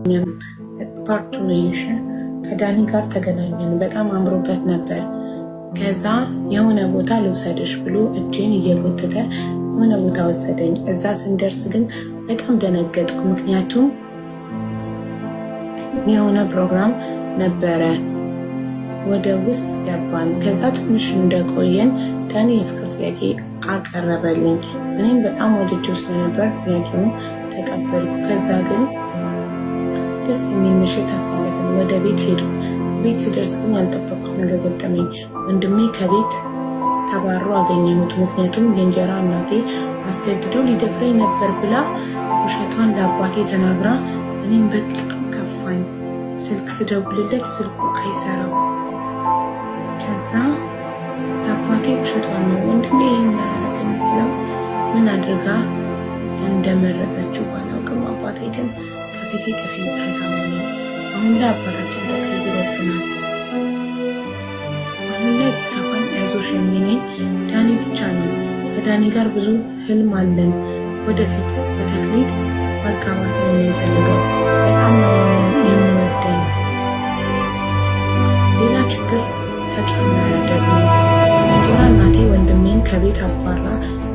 Part two ነው። ከዳኒ ጋር ተገናኘን። በጣም አምሮበት ነበር። ከዛ የሆነ ቦታ ልውሰድሽ ብሎ እጄን እየጎተተ የሆነ ቦታ ወሰደኝ። እዛ ስንደርስ ግን በጣም ደነገጥኩ። ምክንያቱም የሆነ ፕሮግራም ነበረ። ወደ ውስጥ ገባን። ከዛ ትንሽ እንደቆየን ዳኒ የፍቅር ጥያቄ አቀረበልኝ። እኔም በጣም ወድጄው ስለነበር ጥያቄውን ተቀበልኩ። ከዛ ግን ደስ የሚል ምሽት አሳለፍን። ወደ ቤት ሄድኩ። ቤት ስደርስ ግን ያልጠበቅኩት ነገር ገጠመኝ። ወንድሜ ከቤት ተባሮ አገኘሁት። ምክንያቱም የእንጀራ እናቴ አስገድዶ ሊደፍረኝ ነበር ብላ ውሸቷን ለአባቴ ተናግራ እኔም በጣም ከፋኝ። ስልክ ስደውልለት ስልኩ አይሰራም። ከዛ ለአባቴ ውሸቷን ነው ወንድሜ ይህን አያደርግም ስለው ምን አድርጋ እንደመረዘችው ባላውቅም አባቴ ግን ከፊቴ ጥፊ ውሸታም ነኝ። አሁን ላይ አባታችን ተቀይሮብናል። አሁን ላይ ሲከፋኝ አይዞሽ የሚለኝ ዳኒ ብቻ ነው። ከዳኒ ጋር ብዙ ህልም አለን። ወደፊት በተክሊል መጋባት ነው የምንፈልገው። በጣም ነው የሚወደኝ። ሌላ ችግር ተጨመረ ደግሞ። እንጀራ እናቴ ወንድሜን ከቤት አባራ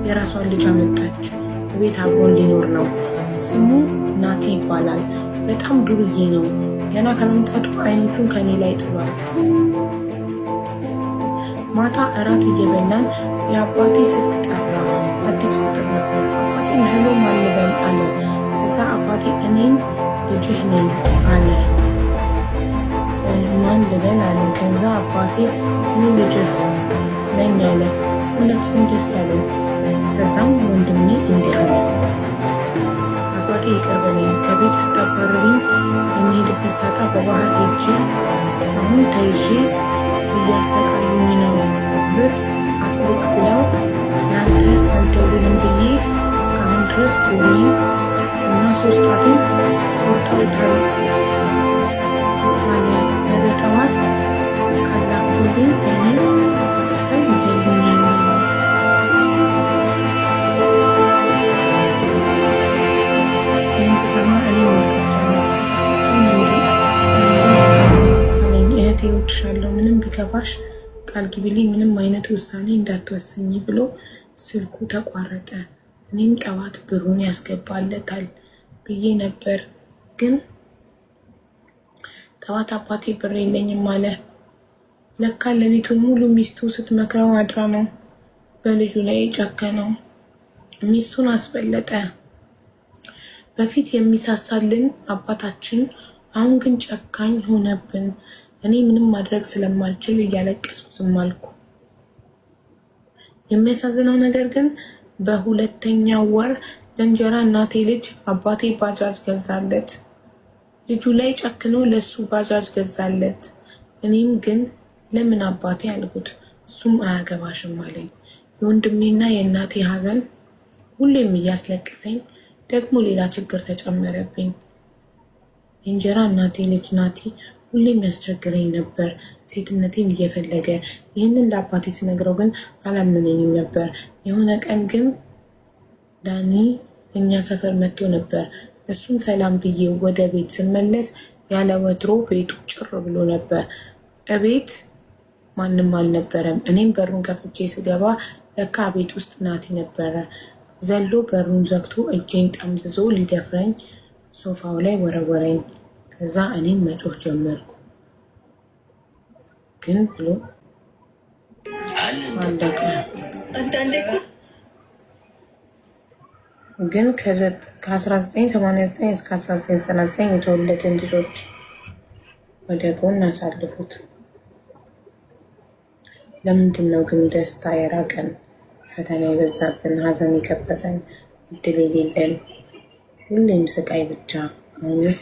የራሷን ልጅ አመጣች። ቤት አብሮን ሊኖር ነው። ስሙ ናቲ ይባላል። በጣም ዱርዬ ነው። ገና ከመምጣቱ አይኖቹን ከኔ ላይ ጥሏል። ማታ እራት እየበላን የአባቴ ስልክ ጠራ። አዲስ ቁጥር ነበር። አባቴ hello ማን ልበል አለ። ከዛ አባቴ እኔን ልጅህ ነኝ አለ። ማን ልበል አለ። ከዛ አባቴ እኔ ልጅህ ነኝ አለ። ሁላችንም ደስ አለን። ከዛም ወንድሜ እንዲህ አለ፣ አባቴ ይቅር በለኝ፣ ከቤት ስታባረሪኝ የሚሄድበት ሳጣ በባህር ሄጄ አሁን ተይዤ እያሰቃዩኝ ነው። ብር አስልክ ብለው ለአንተ አልደውልም ብዬ እስካሁን ድረስ ጆሮዬን እና ሶስት ጣቴን ቆርጠውታል አለ። ነገ ጠዋት ካላኩልኝ አይኔን አጥፍተው ይገሉኛል አለ። ይህን ስሰማ እኔ ማልቀስ ጀመርኩ። እሱም እንዴ አለኝ፣ እህቴ እወድሻለሁ፣ ምንም ቢከፋሽ ቃል ግቢልኝ፣ ምንም አይነት ውሳኔ እንዳትወስኝ ብሎ ስልኩ ተቋረጠ። እኔም ጠዋት ብሩን ያስገባለታል ብዬ ነበር፣ ግን ጠዋት አባቴ ብር የለኝም አለ። ለካ ሌሊቱን ሙሉ ሚስቱ ስትመክረው አድራ ነው በልጁ ላይ ጨከነው። ሚስቱን አስበለጠ። በፊት የሚሳሳልን አባታችን አሁን ግን ጨካኝ ሆነብን። እኔ ምንም ማድረግ ስለማልችል እያለቀስኩ ዝም አልኩ። የሚያሳዝነው ነገር ግን በሁለተኛው ወር ለእንጀራ እናቴ ልጅ አባቴ ባጃጅ ገዛለት። ልጁ ላይ ጨክኖ ለሱ ባጃጅ ገዛለት። እኔም ግን ለምን አባቴ አልኩት። እሱም አያገባሽም አለኝ። የወንድሜና የእናቴ ሐዘን ሁሌም እያስለቀሰኝ ደግሞ ሌላ ችግር ተጨመረብኝ። የእንጀራ እናቴ ልጅ ናቲ ሁሌም ያስቸግረኝ ነበር፣ ሴትነቴን እየፈለገ። ይህንን ለአባቴ ስነግረው ግን አላመነኝም ነበር። የሆነ ቀን ግን ዳኒ እኛ ሰፈር መጥቶ ነበር። እሱን ሰላም ብዬ ወደ ቤት ስመለስ ያለ ወትሮ ቤቱ ጭር ብሎ ነበር። እቤት ማንም አልነበረም። እኔም በሩን ከፍቼ ስገባ ለካ ቤት ውስጥ ናቲ ነበረ። ዘሎ በሩን ዘግቶ እጄን ጠምዝዞ ሊደፍረኝ ሶፋው ላይ ወረወረኝ። ከዛ እኔም መጮህ ጀመርኩ። ግን ብሎ አለቀ። ግን ከ1989 እስከ 1999 የተወለድን ልጆች ወደ ጎን አሳልፉት። ለምንድን ነው ግን ደስታ የራቀን፣ ፈተና የበዛብን፣ ሀዘን የከበበን፣ እድል የሌለን፣ ሁሌም ስቃይ ብቻ? አሁንስ